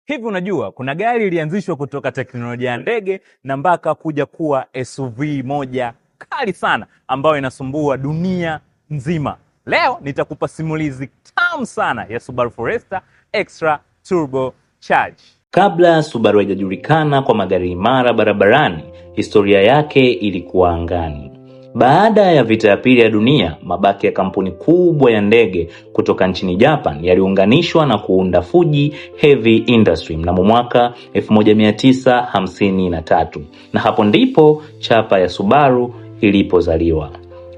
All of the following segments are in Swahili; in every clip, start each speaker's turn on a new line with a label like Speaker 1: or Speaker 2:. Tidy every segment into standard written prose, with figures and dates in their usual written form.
Speaker 1: Hivi unajua kuna gari ilianzishwa kutoka teknolojia ya ndege na mpaka kuja kuwa SUV moja kali sana ambayo inasumbua dunia nzima. Leo nitakupa simulizi tamu sana ya Subaru Forester Extra Turbo Charge.
Speaker 2: Kabla Subaru haijajulikana kwa magari imara barabarani, historia yake ilikuwa angani. Baada ya vita ya pili ya dunia, mabaki ya kampuni kubwa ya ndege kutoka nchini Japan yaliunganishwa na kuunda Fuji Heavy Industry mnamo mwaka 1953, na hapo ndipo chapa ya Subaru ilipozaliwa.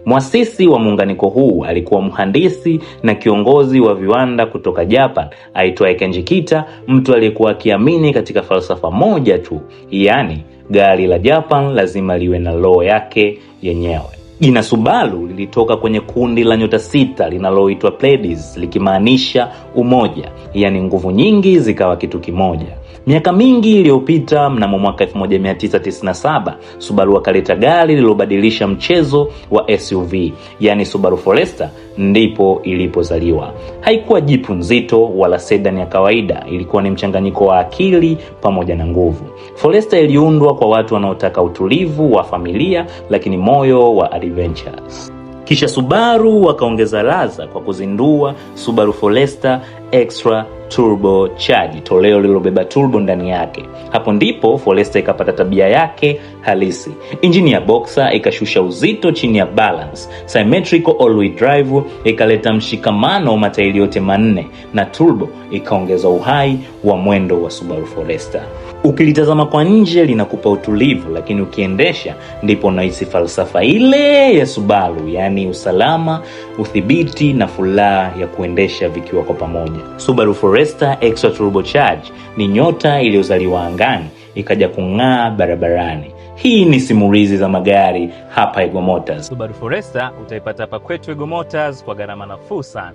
Speaker 2: Mwasisi wa muunganiko huu alikuwa mhandisi na kiongozi wa viwanda kutoka Japan aitwaye Kenji Kita, mtu aliyekuwa akiamini katika falsafa moja tu, yaani gari la Japan lazima liwe na roho yake yenyewe. Jina Subaru lilitoka kwenye kundi la nyota sita linaloitwa Pleiades, likimaanisha umoja, yaani nguvu nyingi zikawa kitu kimoja. Miaka mingi iliyopita, mnamo mwaka 1997, Subaru akaleta gari lililobadilisha mchezo wa SUV, yaani Subaru Forester ndipo ilipozaliwa. Haikuwa jipu nzito wala sedan ya kawaida, ilikuwa ni mchanganyiko wa akili pamoja na nguvu. Forester iliundwa kwa watu wanaotaka utulivu wa familia, lakini moyo wa adventures. Kisha Subaru wakaongeza ladha kwa kuzindua Subaru Forester Extra Turbo Charge, toleo lililobeba turbo ndani yake. Hapo ndipo Forester ikapata tabia yake halisi. Injini ya boxer ikashusha uzito chini ya balance, symmetrical all-wheel drive ikaleta mshikamano wa matairi yote manne, na turbo ikaongeza uhai wa mwendo wa Subaru Forester. Ukilitazama kwa nje linakupa utulivu, lakini ukiendesha ndipo unahisi falsafa ile ya Subaru, yaani usalama, udhibiti na furaha ya kuendesha vikiwa kwa pamoja. Subaru Forester Extra Turbo Charge ni nyota iliyozaliwa angani ikaja kung'aa barabarani. Hii ni simulizi za magari hapa Ego Motors.
Speaker 1: Subaru Forester utaipata hapa kwetu Ego Motors kwa gharama nafuu sana.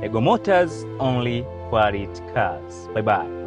Speaker 1: Ego Motors, only quality cars. Bye bye.